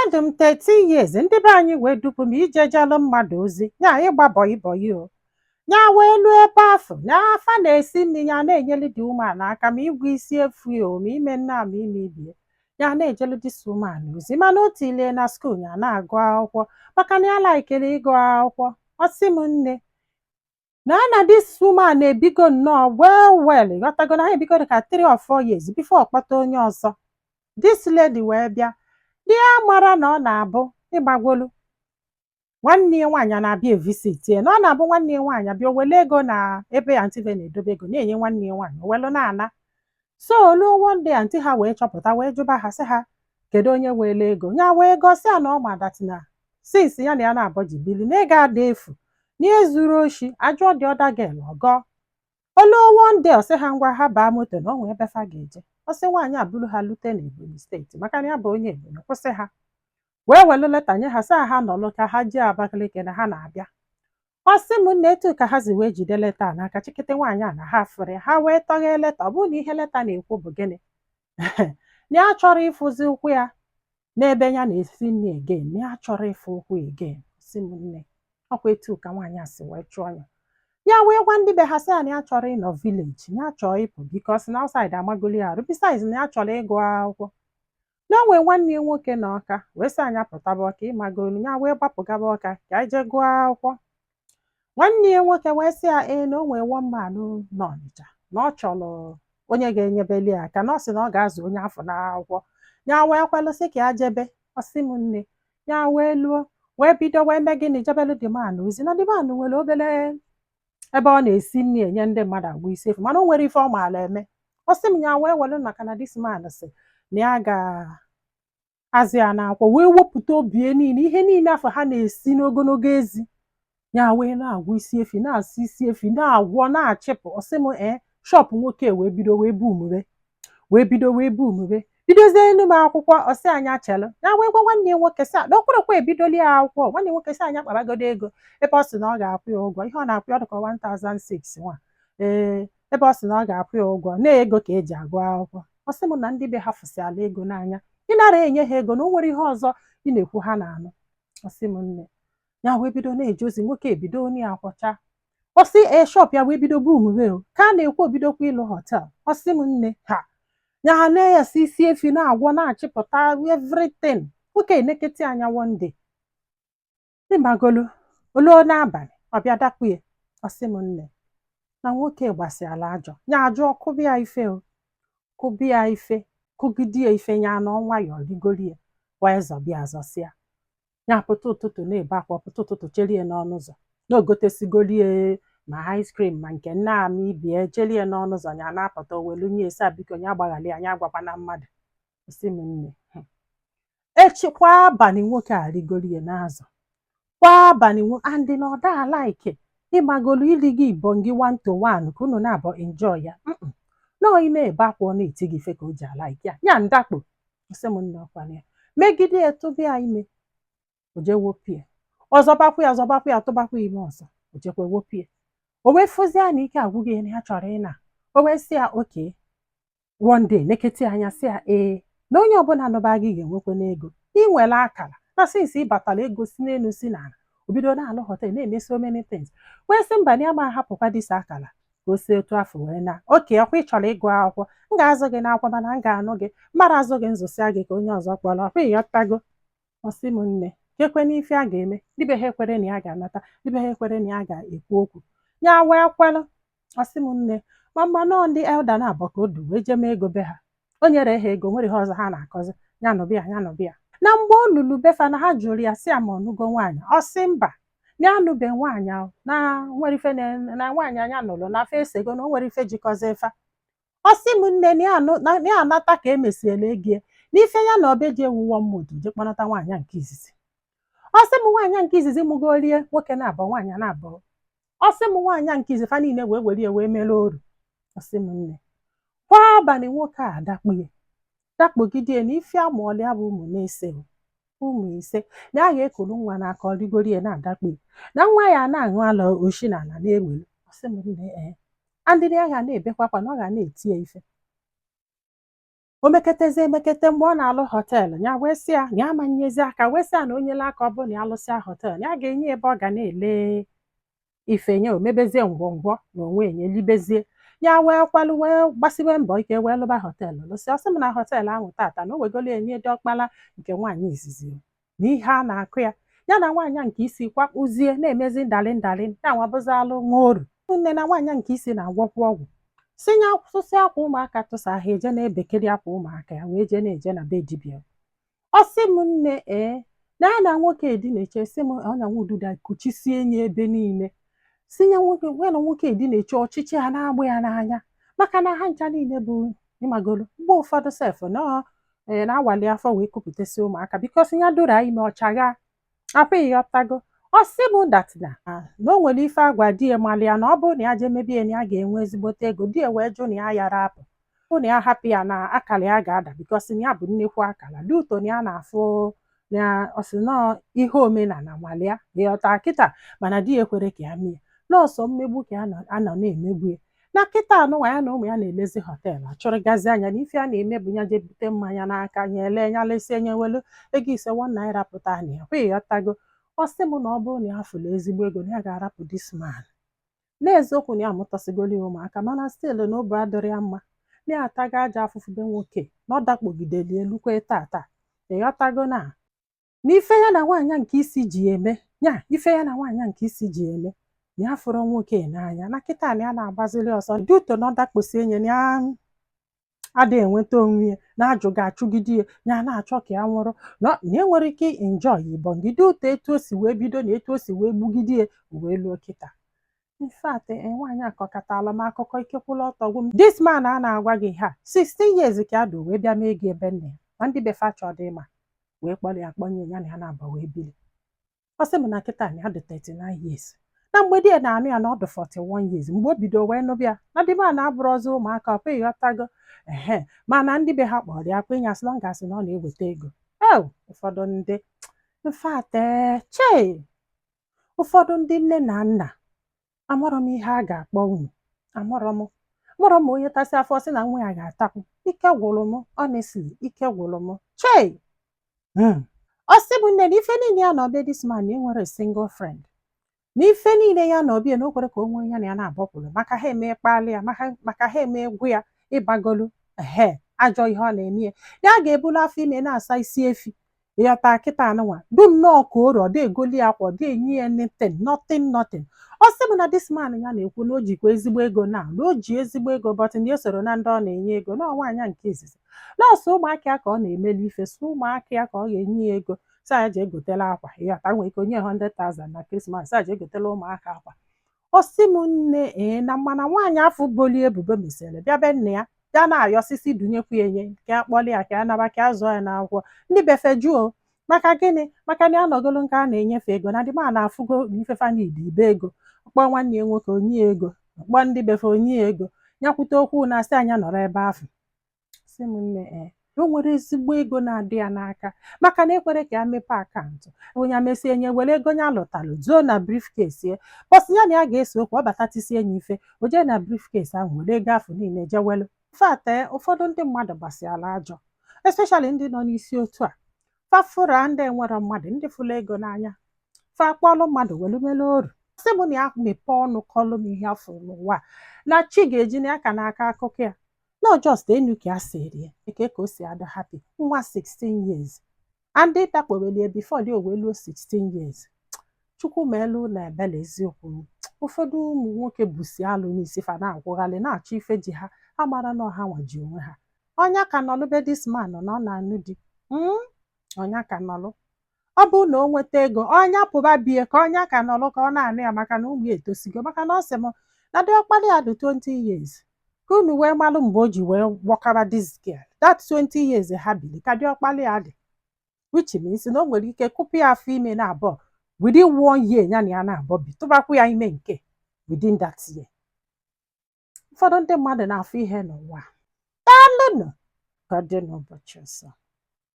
Adị m 13 years, ndị be anyị wee dupu m ije jelụ mmadụ ozi ya ịgba bọyị bọyị o. Ya wee luo ebe afọ na afa na-esi nri, ya na-enyelu dị umeala aka ma ịgwụ isi efu o, ma ime nna, ma ime ibie. Ya na-ejelu this woman ozi, mana o tilie na school, ya na-agụ akwụkwọ maka na ya laikere ịgụ akwụkwọ. Ọ sị m nne na na this woman na-ebigo nnọọ well well, ghọtago na ha ebigo ka 3 or 4 years before ọ kpọta onye ọzọ. This lady wee bịa, di ya mara na ọ na-abụ ịgbagwolu nwanne ya nwaanyị na-abịa evisit ya, na ọ na-abụ nwanne ya nwaanyị abịa, o wele ego na ebe aunty ve na-edobe ego na-enye nwanne ya nwaanyị, o welu na-ana. So oluo one day, aunty ha wee chọpụta, wee jụba ha, sị ha kedu onye wele ego. Ya wee gosi ya na ọ ma that na since ya na ya na-abọ ji bili na ego ada efu na ihe zuru oshi. Ajụọ the other girl, ọgọ oluo one day, ọ sị ha ngwa, ha baa moto na ọ nwee ebe fa ga-eje. Ọ sị nwaanyị a buru ha lute n'Ebonyi Steeti, maka na ya bụ onye Ebonyi, kwụsị ha, wee welu leta nye ha, sị ha nọlụ ka ha jee Abakaliki na ha na-abịa. Ọ sị m na etu ka ha si wee jide leta a n'aka chikịtị nwaanyị a na ha fụrụ ya, ha wee tọghee leta. Ọ bụrụ na ihe leta na-ekwu bụ gịnị? Na ya chọrọ ịfụzi ụkwụ ya n'ebe ya na-esi nri again, na ya chọrọ ịfụ ụkwụ again. Sị m nne, ọkwa etu ka nwaanyị a si wee chụọ ya. Ya wee gwa ndị be ha, sị ya na ya chọrọ ịnọ village, na ya chọrọ ịpụ because na outside amagoli ya arụ, besides na ya chọrọ ịgụ akwụkwọ, na o nwee nwanne ya nwoke na Ọka, wee sị anya pụtaba Ọka ịmagolu. Ya wee gbapụgaba Ọka ka anyị jee gụọ akwụkwọ. Nwanne ya nwoke wee sị ya ee, na o nwee one man nọ Ọnịcha, na ọ chọrọ onye ga-enyebeli ya aka, na ọ sị na ọ ga-azụ onye afọ n'akwụkwọ. Ya wee kwelụsị ka ya jebe. Ọ sị m nne, ya wee luo, wee bido wee mee gịnị? Jebelu the man ozi. Na the man nwere obere ebe ọ na-esi nri enye ndị mmadụ, agwa isi efu, mana o nwere ife ọ maara eme. Ọ sị m ya wee welu maka na this man sị na ya ga-azụ ya n'akwụkwọ, wee wepụta obi ya niile, ihe niile afọ ha na-esi n'ogologo ezi, ya wee na-agwụ isi efi, na-asụ isi efi, na-agwọ, na-achịpụ. Ọ sị m ee, shop nwoke wee bido wee bumure, wee bido wee bumure, bidozie enu m akwụkwọ. Ọ sị anya chelụ, ya wee gwa nwanne ya nwoke sị na okwerekwe ebidoli ya akwụkwọ. Nwanne ya nwoke sị anya kpabagodo ego ebe ọ sị na ọ ga-akwụ ya ụgwọ. Ihe ọ na-akwụ ya dịka 1006 nwa ee, ebe ọ sị na ọ ga-akwụ ya ụgwọ na ego ka eji agụ akwụkwọ. Ọ sị m na ndị be ha fụsịala ego n'anya, ị nara enye ha ego na o nwere ihe ọzọ ị na-ekwu ha na-anụ. Ọ sị m nne, ya wee bido na-eje ozi nwoke, ebido onye ya akwọcha. Ọ sị ee, shop ya wee bido bumure o, ka a na-ekwu obidokwa ịlụ hotel. Ọ sị m nne, ha ya na-esi isi efi, na-agwọ, na-achịpụta everything. Nwoke enekete anya one day, ịmagolu oluo n'abalị, ọ bịa dakpu ya. Ọ sị m nne, na nwoke gbasịala ajọ ya ajụọ, kụbịa ife o, kụbịa ife, kụgide ya ife, ya nọ nwayọọ rigorie, wee zọbịa azọsịa. Ya pụta ụtụtụ na-ebe akwa, pụta ụtụtụ chelie n'ọnụ ụzọ na ogotesigolie ma ice cream ma nke nne ama ibie, chelie n'ọnụ ụzọ. Ya na-apụta, owelu nye esi, biko ya agbaghali ya, ya agwakwana mmadụ. Sị m nne, echi kwa abalị nwoke a rigorie n'azụ kwa abalị andị na ọda like ịmagolu ili gị ibon gị one to one ka unu na-abọ enjoy ya nọọ. Ị na-ebe akwa, ọ na-eti gị ife ka o ji alike ya, ya ndakpo. Sị m nne, ọkwana ya megide ya, tụbịa ime, o jee wopie ọzọbakwa ya, ọzọbakwa ya, tụbakwa ime ọzọ, o jekwa wopie. O wee fụzie na ike agwụghị ya, na ya chọrọ ịna. O wee sị ya okay. One day nekete anya, sị ya ee, na onye ọbụla nụba gị ga-enwekwa n'ego, ị nwere akara na since ị batara, ego si n'elu si n'ala. O bido na-alụ hotel, na-eme so many things, wee sị mba, na ya ma ahapụkwa this akara ka o si otu afọ wee na oke ọkwa. Ị chọrọ ịgụ akwụkwọ, m ga-azụ gị n'akwụkwọ, mana m ga-anụ gị mmadụ azụ gị, nzụsịa gị ka onye ọzọ kpọrọ ọkwa. Ịghọtago? Ọsị m nne, kekwe n'ife a ga-eme dibe ha ekwere na ya ga-anata dibe ha, ekwere na ya ga-ekwu okwu, ya wee kwelụ. Ọsị m nne, ma mmanụ ndị elder na-abọ ka o du wee jee mee ego be ha. O nyere ha ego, nwere ihe ọzọ ha na-akọzi. Ya nụbịa, ya nụbịa. Na mgbe o lulu befa, na ha jụrụ ya, sị ya ma ọnụgo nwaanyị. Ọ sị mba, na ya anụbe nwaanyị ahụ, na nwere ife na nwaanyị anya nụrụ na afa esego, na o nwere ife jikọzi fa. Ọ sị m nne, na ya anata ka emesiela ego ya n'ife ya na obeji ewu one month, je kpọnata nwaanyị nke izizi. Ọ sị m nwaanyị nke izizi mụgorie nwoke na-abụ, nwaanyị na-abụ. Ọ sị m nwaanyị nke izizi fa niile wee were ya wee mere oru. Ọ sị m nne, kwa abalị nwoke a dakpue dakpogide na ife amụọla ya bụ ụmụ na-ese ụmụ 5, na a ga-ekuru nwa n'aka, ọ rigorie na-adakpu, na nwa ya na-aṅụ ala oshi na ala na-ewelu. Ọ sị m nne, ee, andịrị ya ga na-ebekwa akwa na ọ ga na-eti ya ife. O meketezi emekete mgbe ọ na-alụ hotel ya, wee sị ya na ya amanyezi aka, wee sị ya na onye aka ọ bụrụ na ya lụsịa hotel, ya ga-enye ebe ọ ga na-ele ife nye, o mebezie ngwongwo na onwe enye libezie ya. Wee kwalụ, wee gbasibe mbọ ike, wee lụba hotel, lụsị. Ọ sị m na hotel ahụ tata na o wegolo enye diọkpala nke nwaanyị izizi na ihe a na-akụ ya, ya na nwaanyị nke isi kwakpụzie na-emezi ndalị ndalị, ya nwabụzalụ nwa oru nne na nwaanyị nke isi na-agwọkwa ọgwụ, si ya tụsị akwa ụmụaka, tụsa ha, eje na-ebekeri akwa ụmụaka ya, wee jee na-eje na be dibịa. Ọ sị m nne, ee, na ya na nwoke edineche, sị m ọnya nwa ududa kuchisie nye ebe niile, si ya nwoke ya na nwoke edineche, ọchịchị ha na-agbụ ya n'anya, maka na ha ncha niile bụ ịmagolo mgbe ụfọdụ sef nọọ ee na-awali afọ wee kupụtasị ụmụaka, because ya doro ime ọchagha akwa, ịghọtago? Ọ sị m that na o nwere ife agwa di ya malị ya na ọ bụrụ na ya jee mebie na ya ga-enwe ezigbote ego. Di ya wee jụ na ya yara apụ bụ na ya hapụ ya na akara ya ga-ada, because na ya bụ nnekwu akara dị ụtọ na ya na-afụ na ọsị nọọ ihe omenala malịa, ịghọta kịta? Mana di ya ekwere ka ya mee nọọsụ mmegbu ka a nọ na-emegbu ya na kịta anụnwa. Ya na ụmụ ya na-elezi hotel, achọrọgazi anya na ife a na-eme bụ ya jee bute mmanya n'aka ya, ele ya, lesie nye, welu ego ise 1 naira pụta na ya kwa, ịghọtago? Ọ sị m na ọ bụrụ na ya fụrụ ezigbo ego, na ya ga-arapụ this man. N'eziokwu na ya amụtasịgolo ya ụmụaka, mana still na obu adịrị ya mma, na ya atago aja afụfụ be nwoke na ọ dakpogideli elukwe tata, ịghọtago? Na n'ife ya na nwaanyị nke isi ji eme ya, ife ya na nwaanyị nke isi ji eme na ya fụrụ nwoke n'anya na kịta, na ya na-agbazili ọsọ dị ụtọ na ọ dakposi enye na ya adịghị enweta onwe ya, na-ajụ ga-achụgide ya, ya na-achọ ka ya nwụrụ, na na enwere ike enjoy ibọngide ụtọ etu o si wee bido na etu o si wee gbugide ya wee luo kịta. In fact, nwaanyị akọkọtala m akụkọ ike kwụla ọtọ gwụ m. This man a na-agwa gị ha 16 years ka a do wee bịa mee gị ebe nne ya ma ndị befa chọrọ ịma, wee kpọrọ ya kpọnye ya na ya na-aba wee bili. Ọ sị m na kịta na ya dị 39 years, na mgbe di ya na-anụ ya na ọ dị 41 years mgbe o bido wee nụbịa, na di ma na-abụrụ ọzọ ụmụaka ọ pụghị, ghọtago? Ehe, mana ndị be ha kpọrọ ya kwenye, as long as na ọ na-eweta ego. Ew, ụfọdụ ndị, in fact, chei, ụfọdụ ndị nne na nna, amarọ m ihe a ga-akpọ unu, amarọ m onye tasị afọ sị na nwa ya ga-atakwu. Ike gwụrụ m, honestly, ike gwụrụ m, chei. Ọ sị bụ nne na ife niile ya na ọbịa this man na enwere single friend, na ife niile ya na ọbịa na o kwere ka o nwee ya na ya na-abọkwụrụ, maka ha eme kpali ya, maka ha eme egwu ya ịbagolu ehe ajọ ihe ọ na-eme ya, ya ga-ebulu afọ ime na-asa isi efi, ịghọta? Kịta anụnwa du nnọọ ka oru, ọ dị egoli akwa, ọ dị enye ya anything, nothing, nothing. Ọ sị m na this man ya na-ekwu na o jikwa ezigbo ego, na o ji ezigbo ego, but na esoro na ndị ọ na-enye ego na nwaanyị nke izizi nọọsụ ụmụaka ya ka ọ na-emeli ife so ụmụaka ya ka ọ ga-enye ya ego, sị ya jee gotela akwa, ịghọta? Nwere ike onye 100,000 na Christmas, sị ya jee gotela ụmụaka akwa. Ọ sị m nne, ee, na mana nwaanyị afọ boli ebubo mesịrị bịa be nna ya, bịa na-ayọsisi dunyekwu ya enye ka a kpọlị ya, ka a naba, ka a zụọ ya n'akwụkwọ. Ndị befe juo maka gịnị? Maka na ya nọgolo nke a na-enyefe ego na ndị ma na-afụgo ifefa n'idi ibe ego, kpọọ nwanne ya nwoke onye ego, kpọọ ndị befe onye ego, nyakwute okwu na-asị anya nọrọ ebe ahụ. Sị m nne, ee, o nwere ezigbo ego na-adị ya n'aka, maka na ekwere ka ya mepee account, onye mesie nye were ego ya lụtalụ zuo na briefcase ya, bọsị ya na ya ga-ese okwu, ọ batatisie ya ife, o jee na briefcase ahụ were ego afọ niile jewelu. Fact, ụfọdụ ndị mmadụ gbasiala ajọ, especially ndị nọ n'isi otu a, fafụra ndị nwere mmadụ, ndị fụrụ ego n'anya, fa kpọlụ mmadụ welu melu oru. Sị m na ya mepee ọnụ kọlụ m ihe afọ n'ụwa na chi ga-eji na ya ka n'aka akụkọ ya, not just enu ka a sịrị ya eke ka o si adị happy nwa 16 years and ịtakpowelie before dị o wee luo 16 years. Chukwu ma elu na ebele eziokwu m. Ụfọdụ ụmụ nwoke busi alụ n'isi fa na-akwụghalị na-achọ ife ji ha, amara na ọha nwa ji onwe ha. Ọnya ka nọlụ be this man na ọ na-anụ di. Ọnya ka nọlụ, ọ bụrụ na o nweta ego, ọnya pụba bie ka ọnya ka nọlụ ka ọ na-anụ ya, maka na ụmụ ya etosigo, maka na ọ sị m na diọkpara ya dị 20 years, ka unu wee malụ mgbe o ji wee wọkaba this girl. That 20 years ha bili ka diọkpara ya dị, which means na o nwere ike kụpụ ya afọ ime na abụọ within one year, ya na ya na-abọ bi tụbakwu ya ime nke within that year. Ụfọdụ ndị mmadụ na-afụ ihe n'ụwa. Daalụnụ, ka ọ dị n'ụbọchị ọzọ.